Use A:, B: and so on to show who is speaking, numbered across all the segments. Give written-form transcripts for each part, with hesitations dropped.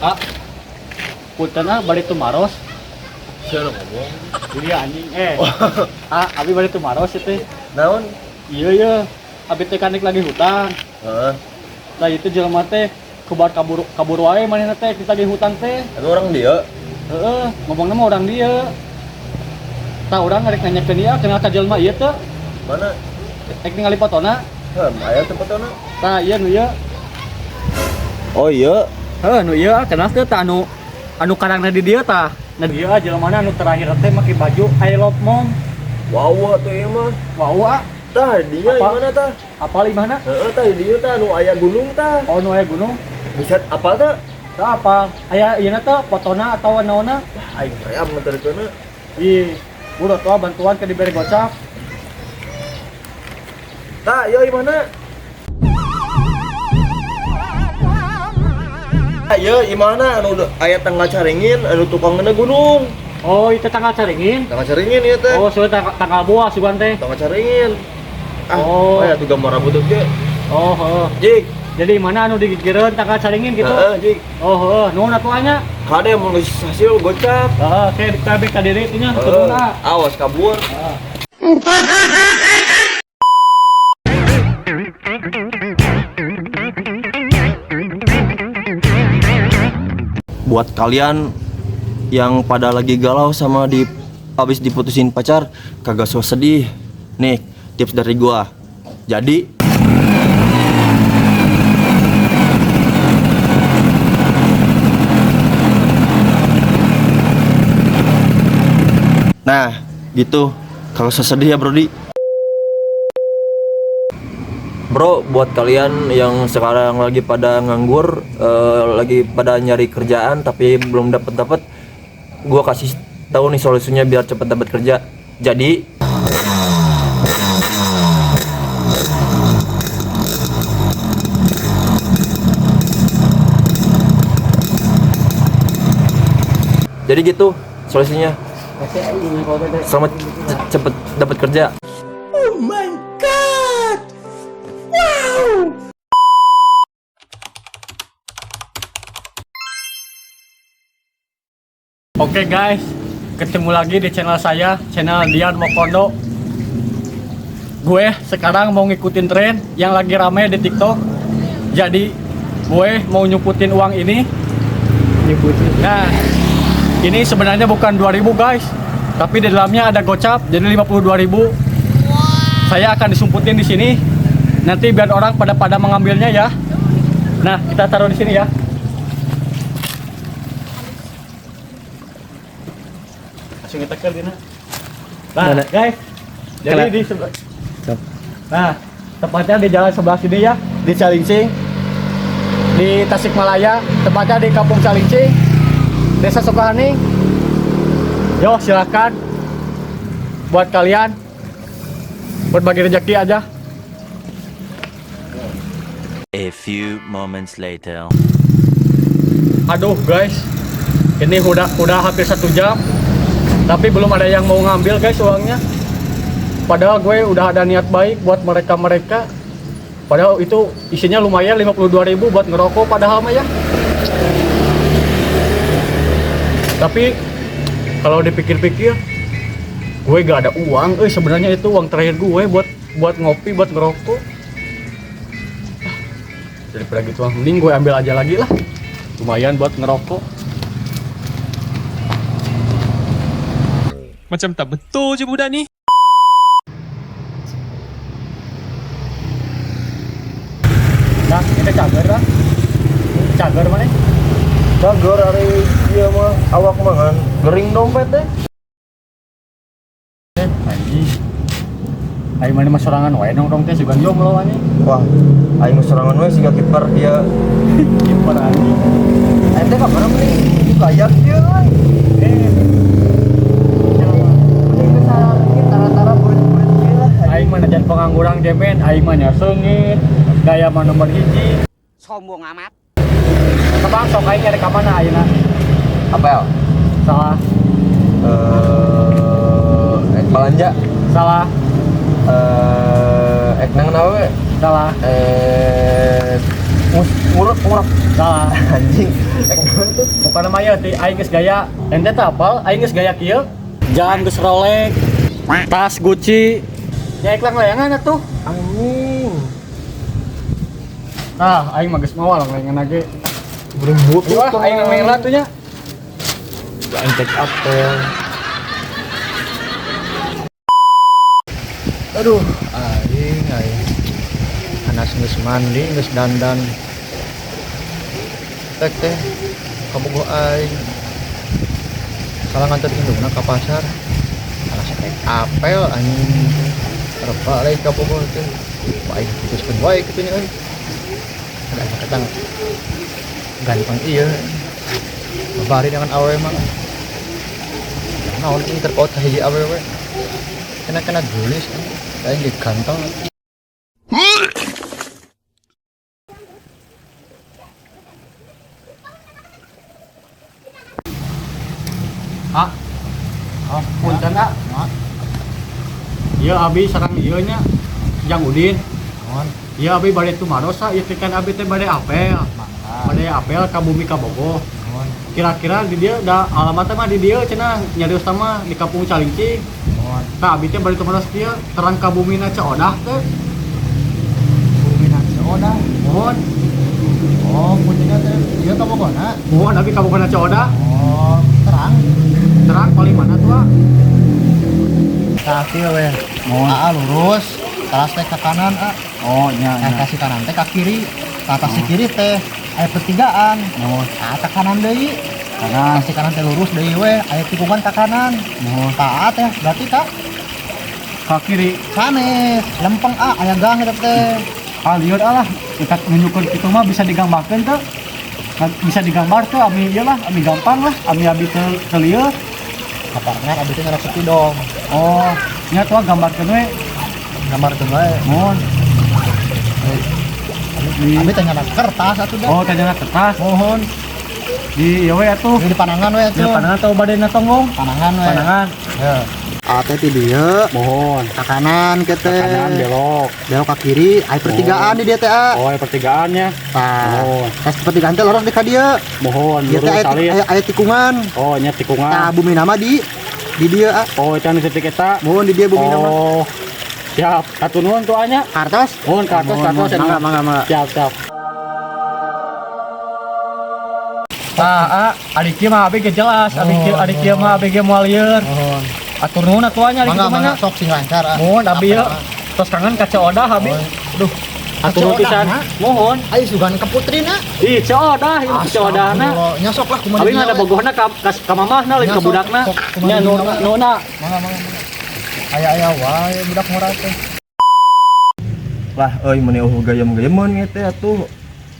A: Ah, punten ah, bari tumaros.
B: Siapa ngomong?
A: Iya anjing eh. Ah, abi bari tumaros itu.
B: Naon?
A: Iya iya. Abi teh kanik lagi hutang.
B: Heeh.
A: Nah itu jelema teh kebar kabur kabur wae manehna teh kita lagi hutang teh.
B: Tapi orang dia.
A: Heeh, ngomongna mah orang dia. Tah urang rek nanyakeun ieu kenal ka jelema ieu teh.
B: Mana?
A: Rek ningali fotona.
B: Heh, aya teu fotona.
A: Tah ieu nu ieu.
B: Oh iya.
A: Heuh, nu ieu kenal teh tah anu anu karangna di dieu tah. Nah dieu ah jelemana anu terakhir teh make baju I love mom.
B: Wow, atuh ieu mah.
A: Wow ah.
B: Tah dia
A: Apa?
B: mana tah?
A: Apal imahna?
B: Heeh, tah dieu tah anu aya gunung tah.
A: Oh nu aya gunung.
B: Bisa apal tah?
A: Tah apa? Aya ieu teh fotona atawa naonna?
B: Aing ream nganterkeunna.
A: Ih, buru atuh bantuan ke dibere gocap.
B: Tah, ieu imahna. Tah, ieu imahna anu aya tangga caringin anu tukangna gunung.
A: Oh, itu tanggal caringin.
B: Tangga caringin ieu teh.
A: Oh, soalnya tanggal buah sugan teh.
B: Tangga caringin. Ah,
A: Oh.
B: aya tuh gambar rambut ge.
A: Oh, heeh.
B: Jik.
A: Jadi mana anu digigireun tanggal caringin gitu?
B: Heeh, Jik.
A: Oh, heeh, nuhun atuh nya.
B: Kade mun geus hasil gocap.
A: Heeh, oke kabeh ka diri teh nya, turun ah.
B: Awas kabur.
A: Heeh.
B: Buat kalian yang pada lagi galau sama di abis diputusin pacar, kagak usah sedih. Nih, tips dari gua. Jadi nah, gitu. Kalau usah sedih ya, Brodi. Bro, buat kalian yang sekarang lagi pada nganggur, lagi pada nyari kerjaan tapi belum dapat-dapat, gua kasih tahu nih solusinya biar cepet dapat kerja. Jadi gitu solusinya. Selamat cepet dapat kerja.
A: Oke guys, ketemu lagi di channel saya, channel Dian Mokondo. Gue sekarang mau ngikutin tren yang lagi rame di TikTok. Jadi gue mau nyuputin uang ini.
C: Nyebutin.
A: Nah, ini sebenarnya bukan 2000 guys, tapi di dalamnya ada gocap, jadi 52.000. Saya akan disumputin di sini. Nanti biar orang pada mengambilnya ya. Nah, kita taruh di sini ya. Langsung kita ke Dina. Nah,
C: Mana?
A: guys. Jadi
C: Kena.
A: di sebelah. Nah, tepatnya di jalan sebelah sini ya, di Calincing. Di Tasikmalaya, tepatnya di Kampung Calincing, Desa Sukahani. Yo, silakan buat kalian berbagi rezeki aja.
D: A few moments later.
A: Aduh guys, ini udah hampir 1 jam, tapi belum ada yang mau ngambil guys uangnya. Padahal gue udah ada niat baik buat mereka-mereka. Padahal itu isinya lumayan 52.000 buat ngerokok padahal mah ya. Tapi kalau dipikir-pikir, gue gak ada uang. Sebenarnya itu uang terakhir gue buat ngopi, buat ngerokok. Ah, daripada gitu, mending gue ambil aja lagi lah. Lumayan buat ngerokok.
E: Macam tak betul je budak ni.
A: Nah, ini cager lah. Cager mana?
B: Cager ari ieu mah awak mah kan gering dompet teh.
A: Anjing. Aing mana mah sorangan wae nongkrong teh sugan jomblo anjing.
B: Wah, aing mah sorangan we siga kiper dia.
A: Kiper anjing.
B: Aing teh kabar mending layak ieu euy. Mending geus tara-tara burit-burit ieu lah.
A: Aing mah najan pengangguran gemen, aing mah nya seungit, gaya mah nomor 1.
F: Sombong amat.
A: Tebak sok aing nyari ka mana ayeuna?
B: Apel.
A: Salah.
B: Ek belanja.
A: Salah.
B: Ek nang nawe?
A: Salah.
B: Ngurek ngurek.
A: Nah,
B: Anjing. Rek naon tuh?
A: Pokokna mah ieu ti aing geus gaya. Ente teh apal aing geus gaya kieu. Jam geus Rolex, tas Gucci. Nya iklan layangan atuh.
B: Anjing.
A: Nah, aing mah geus mawa layangan ge.
B: Belum butuh.
A: Wah, aing nang tuh nya.
B: Aing check up teh.
C: Aduh, aing aing. Anas geus mandi, geus dandan. Tek teh kabogoh aing. Salah nganter indungna ka pasar. Anas rek apel anjing. Reba lain kabogoh teh. Aing putuskeun wae kitu nya euy. Ganteng ketang. Ganteng ieu. Babari dengan awewe mah. Naon ini terpaut ka hiji awewe. Kena-kena gelis aing ge ganteng.
A: Ah. Oh, punten ah. Ieu abi sareng ieu nya Jang Udin.
C: Naon?
A: Ieu abi bade tumaros ah, ieu teh kan abi teh bade apel.
C: Mangga.
A: Bade apel ka bumi Kabogoh.
C: Naon?
A: Kira-kira di dieu da alamatna mah di dieu cenah nyarios mah di Kampung Calincing.
C: Naon?
A: Tah abi teh bade tumaros kieu terang ka bumina Ceu Odah teh.
C: Bumina Ceu Odah.
A: Mohon,
C: Oh, kuncinya teh ieu kabogohna.
A: mohon abi kabogohna Ceu Odah.
C: Oh, terang.
A: Terang paling mana tuh ah?
C: Tah kieu we.
A: Mohon.
C: Aa lurus, talas teh ke kanan a.
A: Oh, nya
C: Nah,
A: nya.
C: kasih kanan teh ke kiri. Tah tas kiri teh aya pertigaan.
A: Mohon.
C: Tah ka kanan deui.
A: Kanan.
C: Kasih kanan teh lurus deui we, aya tikungan ka kanan.
A: Mohon.
C: Tah teh berarti ka
A: Ka kiri.
C: sanes, lempeng a aya gang eta teh.
A: Ah, lieur ah lah. Kita nunjukkeun kitu mah bisa digambarkeun teh. Bisa digambar tuh ami ieu lah, ami gampang lah, ami abi teu teu lieur.
C: Kaparnya abi teh ngarep sepi dong.
A: Oh, nya tuh gambarkeun we.
C: Gambarkeun wae.
A: Mohon. Di,
C: Abi teh ngarep kertas atuh dah.
A: oh, teh kertas.
C: Mohon.
A: Di ieu we atuh.
C: Di panangan we
A: Di
C: atuh.
A: panangan atau bade tonggong?
C: Panangan we.
A: Panangan.
C: Ya. A teh ti dieu,
A: Mohon.
C: ka kanan ke teh.
A: Kanan belok.
C: Belok ke kiri, aya pertigaan di dieu teh a.
A: Oh, ya pertigaannya.
C: Tah.
A: Mohon.
C: Tas pertigaan teh lorong di ka dieu.
A: Mohon,
C: Dieu teh
A: lurus
C: aya
A: salin.
C: aya tikungan.
A: Oh, nya tikungan.
C: Tah bumi nama di dieu a.
A: Oh, itu anu titik eta.
C: Mohon di dieu bumi nama.
A: Oh. Siap. Hatur nuhun tuh anya.
C: Kartos.
A: Mohon ka atas, ka atas.
C: Mangga, mangga, mangga.
A: Siap, siap. Tah, ah, adik kieu mah abi ge jelas, adik kieu mah abi ge moal lieur.
C: Mohon.
A: Atur nuhun atuh anya adik
C: Mangga,
A: kieu mah
C: mangga
A: nya.
C: sok sing lancar ah.
A: Mohon abi
C: Apa,
A: ya.
C: ah.
A: Tos kangen ka Ceu Odah abi.
C: Aduh.
A: Atur nuhun pisan. Mohon.
C: Ayo sugan ke putrina.
A: Ih, Ceu Odah, ieu Ceu Odahna.
C: Nya sok lah kumaha
A: Abi
C: dinya
A: mah ada
C: we.
A: bogohna ka mamahna lain
C: Nya
A: ka
C: sok,
A: budakna.
C: sok, kumaha
A: Nya
C: dinya
A: nu
C: we.
A: nuna.
C: Mangga, mangga, mangga. Aya-aya wae budak murah teh.
B: Lah euy mun eueuh gayem-gayeman ieu teh atuh.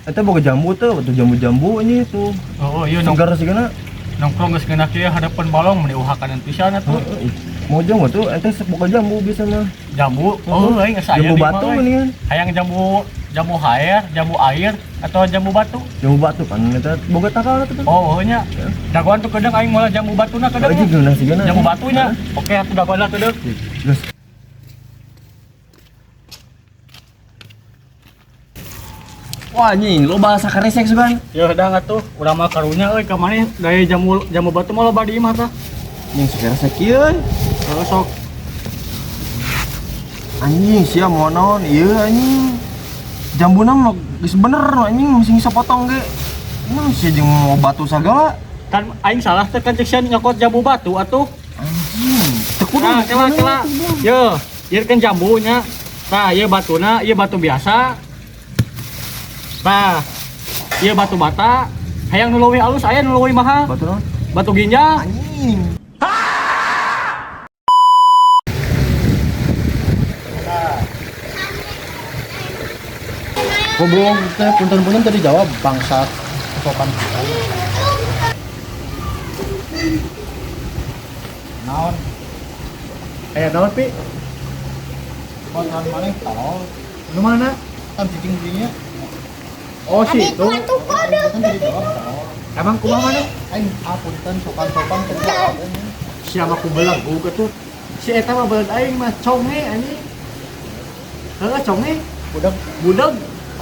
B: Eta boga jambu teh, atuh jambu-jambu nya itu.
A: Oh, iya
B: Segar sigana.
A: nongkrong geus ngeunah kieu hadapan balong mun diuhakan pisan atuh.
B: Heeh. Mau jambu tuh eta sok boga jambu biasana.
A: Jambu. Oh, aing geus aya
B: Jambu
A: di
B: batu
A: mah, euy.
B: mendingan.
A: Hayang jambu jambu air, jambu air atau jambu batu?
B: Jambu batu kan eta boga takal atuh.
A: Oh, oh nya. Dagoan tuh kedeng aing moal jambu batuna kedeng.
B: Aja geunah sigana.
A: Jambu batunya. Oke, atuh dagoan lah kedeng.
B: Geus. Wah anjing, lo bahasa karesek sugan.
A: Ya udah atuh, urang mah karunya euy ka maneh dari jambu jambu batu mah loba di imah tah.
B: Anjing sakaresek ieu.
A: Heeh, sok.
B: Anjing sia mau naon ieu anjing. Jambuna mah geus bener anjing masih bisa potong ge. Emang sia jeung mau batu sagala.
A: Kan aing salah teh kan cek sia nyokot jambu batu atuh.
B: Anjing, teu kudu.
A: Nah, kela kela. Ye, ieu kan jambunya. Nah, ieu batuna, ieu batu biasa. Nah, ieu batu bata. Hayang nu leuwih alus aya nu leuwih mahal.
B: Batu naon?
A: Batu ginjal.
B: Anjing.
C: Goblok teh punten-punten tadi jawab bangsat sopan. Naon?
A: Aya naon pi?
C: Kontan maneh tolol.
A: Nu mana?
C: Kan cicing dinya.
A: Oh, si itu.
C: Kan tadi jawab tolol.
A: Emang kumaha maneh?
C: Aing punten sopan-sopan tadi jawab.
A: Siapa ku belegu tuh? Si eta mah beleg aing mah conge anjing. Heeh, conge.
C: Budak
A: Budeg.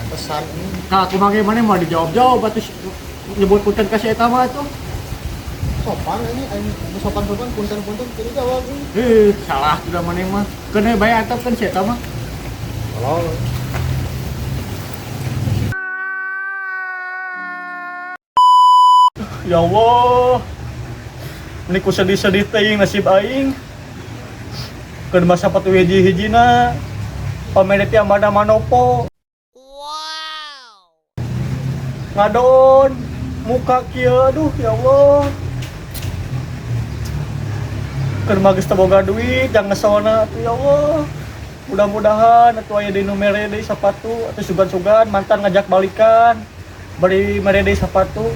C: Pantesan ini.
A: Nah, kumaha ge maneh mah dijawab-jawab atuh nyebut punten ka si eta mah atuh.
C: Sopan ini aing sopan-sopan punten-punten teu dijawab ini.
A: Eh, salah sudah maneh mah. Keun we bae antepkeun si eta mah.
C: Tolol.
A: Ya Allah. Ini ku sedih-sedih teuing nasib aing. Keur mah sapatu hiji-hijina. Pamere teh amana manopo. Wow. Ngadon muka kieu, aduh ya Allah. Keur mah geus teu boga duit, jang ngesona atuh ya Allah. Mudah-mudahan atuh aya deui nu mere deui sapatu atau sugan-sugan mantan ngajak balikan. Bari mere deui sapatu.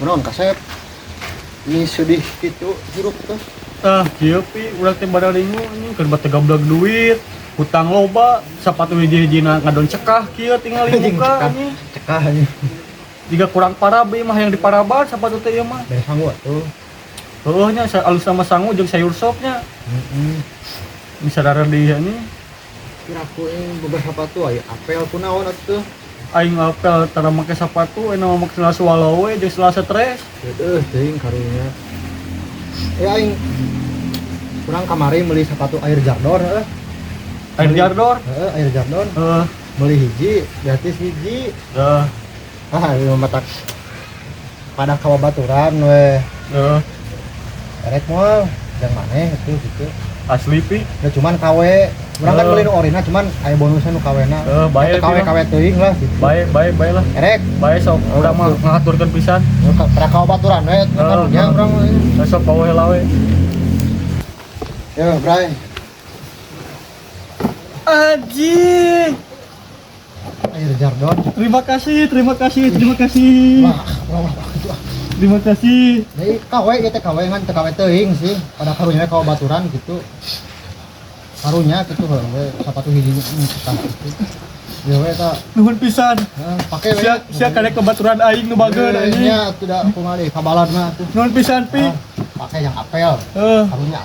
C: Kunaon kasep? Ini sedih gitu hirup tuh.
A: Tah, kieu pi urang teh badalingu anjing keur teu gablek duit, hutang loba, sapatu hiji-hijina ngadon cekah kieu tingali
C: Anjing,
A: muka
C: cekah.
A: anjing.
C: Cekah anjing.
A: Jika kurang parah ieu mah yang diparaban sapatu teh ieu mah.
C: Dari sangu atuh.
A: Heueuh nya alus sama sangu jeung sayur sopnya.
C: Heeh.
A: Bisa di anjing.
C: Kira aku yang boga sepatu aya apel kunaon atuh.
A: Aing apel tara make sapatu, aing mah make sendal swallow we jeung sendal stres.
C: Heueuh teuing karunya. Eh aing kurang kamari beli sepatu Air Jardor heuh.
A: Air Jardor.
C: Heeh, Air Jardor.
A: Heeh.
C: Beli hiji, gratis hiji.
A: Heeh.
C: Ah, ieu mah matak pada kawabaturan we.
A: Heeh.
C: Erek moal jang maneh itu gitu.
A: Asli pi.
C: Ya cuman KW, urang kan beli nu orina cuman aya bonusnya nu KW-na.
A: Heeh, bae
C: KW KW teuing lah gitu.
A: Bae bae bae lah.
C: Erek.
A: Bae sok urang mah ngaturkeun pisan.
C: Pada kawabaturan we kan nya urang mah.
A: Sok bawa heula we.
C: Ya, Bray.
A: Anjing.
C: Air Jardon.
A: Terima kasih, terima kasih, terima kasih.
C: Wah, wah, wah, gitu ah.
A: Terima kasih.
C: Jadi KW ieu teh KW ngan teu KW teuing sih. Pada karunya kawabaturan gitu. Karunya gitu heuh we sapatu hiji cekah gitu. Ya we eta.
A: Nuhun pisan.
C: Heeh, pake we.
A: Sia sia karek kebaturan aing nu bageun anjing.
C: Nya atuh da kumaha deui kabalan mah atuh.
A: Nuhun pisan pi.
C: Pake yang apel.
A: Heeh.
C: Karunya.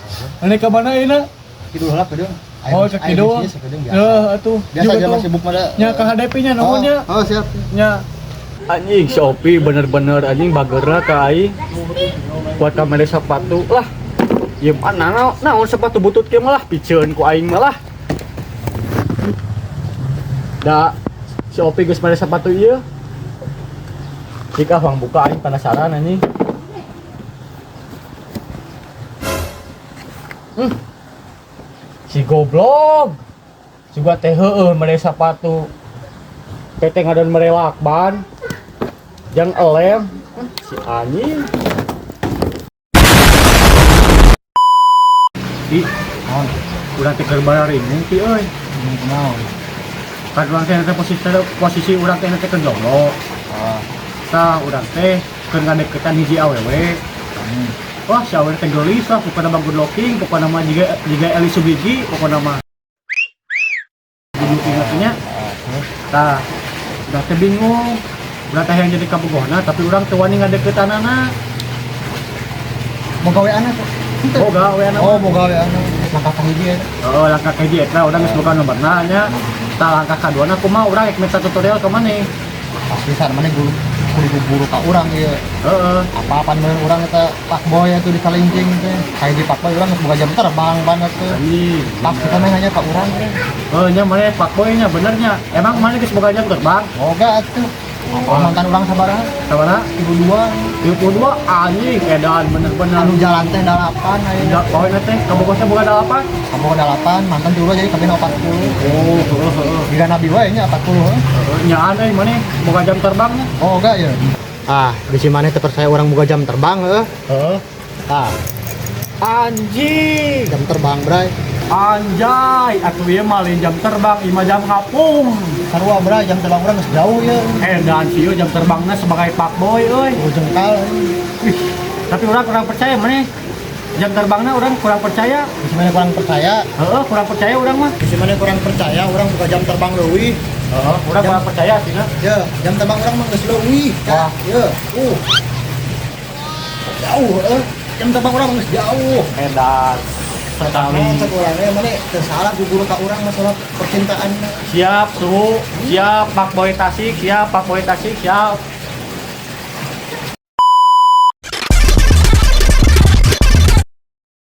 A: Ane ka mana ayeuna?
C: Kidul heula kedeung.
A: Oh, ke kidul.
C: Heeh,
A: atuh.
C: Biasa aja masih sibuk mah da.
A: Nya ka HDP nya nuhun nya.
C: Oh, siap.
A: Nya. Anjing Shopee bener-bener anjing bageurna ka aing. Buat kamera sepatu lah. Ieu mah naon sepatu butut kieu mah lah piceun ku aing mah lah. Da Shopee geus mere sepatu ieu. Jika bang buka aing penasaran anjing. Si goblok. Juga teh heueuh mere sepatu. Teh ngadon mere lakban. Jang elem si anjing. Ih,
C: Naon?
A: urang teh keur bararingung ti euy.
C: Kunaon?
A: Kan urang teh teh posisi urang teh teh keur jomblo.
C: Ah.
A: Tah urang teh keur ngadeukeutan hiji awewe. Wah, si awewe teh geulis lah, pokona mah good looking, pokona mah jiga Eli Sugigi, pokona mah. Good looking atuh nya. Tah, urang teh bingung. Urang teh yang jadi kabogohna, tapi urang teu wani ngadeuketanana.
C: Boga we-ana tuh.
A: Boga we-ana.
C: Oh, boga we-ana. Langkah kahiji eta.
A: Oh, langkah kahiji eta urang geus boga nomorna nya. Tah langkah kaduana kumaha urang rek minta tutorial ka maneh.
C: Pasti saat maneh guru kudu buru ka urang ieu.
A: Heeh.
C: Apa-apaan bener urang eta fuckboy atuh di Calincing teh. Kahiji fuckboy urang geus boga jam terbang banget teh.
A: Anjing.
C: Pasti kan nanya ka urang teh.
A: Heuh nya maneh fuckboy nya bener nya. Emang maneh geus boga jam terbang?
C: Boga atuh.
A: Oh.
C: Mantan urang sabaraha?
A: Sabaraha?
C: 32.
A: 32 anjing edan bener-bener.
C: Anu jalan teh 8 ayeuna.
A: Da poe teh kabogoh teh boga 8.
C: Kabogoh 8, mantan 2 jadi kabeh 40.
A: Oh, heeh heeh.
C: Jika nabi wae nya 40 heuh.
A: Heeh, nyaan euy maneh boga jam terbang nya.
C: Oh, enggak ya. Ah, bisi maneh teu percaya urang boga jam terbang heuh.
A: Heeh.
C: Tah,
A: Anjing.
C: jam terbang, Bray.
A: Anjay, atuh ieu mah lain jam terbang, ieu mah jam ngapung.
C: Sarua, Bray, jam terbang urang geus jauh ieu.
A: Edan sih jam terbangna sebagai fuckboy euy.
C: 10 jengkal.
A: Wih, tapi urang kurang percaya maneh. Jam terbangna urang kurang percaya.
C: Bisi maneh kurang percaya.
A: Heeh, kurang percaya urang mah.
C: Bisi maneh kurang percaya urang boga jam terbang leuwih.
A: Heeh, urang kurang percaya sih na.
C: Ya, jam terbang urang mah geus leuwih.
A: Wah.
C: Ya, Jauh, heuh. Jam terbang urang mah geus jauh.
A: Edan. Sekali.
C: Nah, cek urang ge maneh teu salah guguru ka urang masalah percintaan.
A: Siap, suhu. Siap, Pak Boy Tasik, siap, Pak Boy Tasik, siap.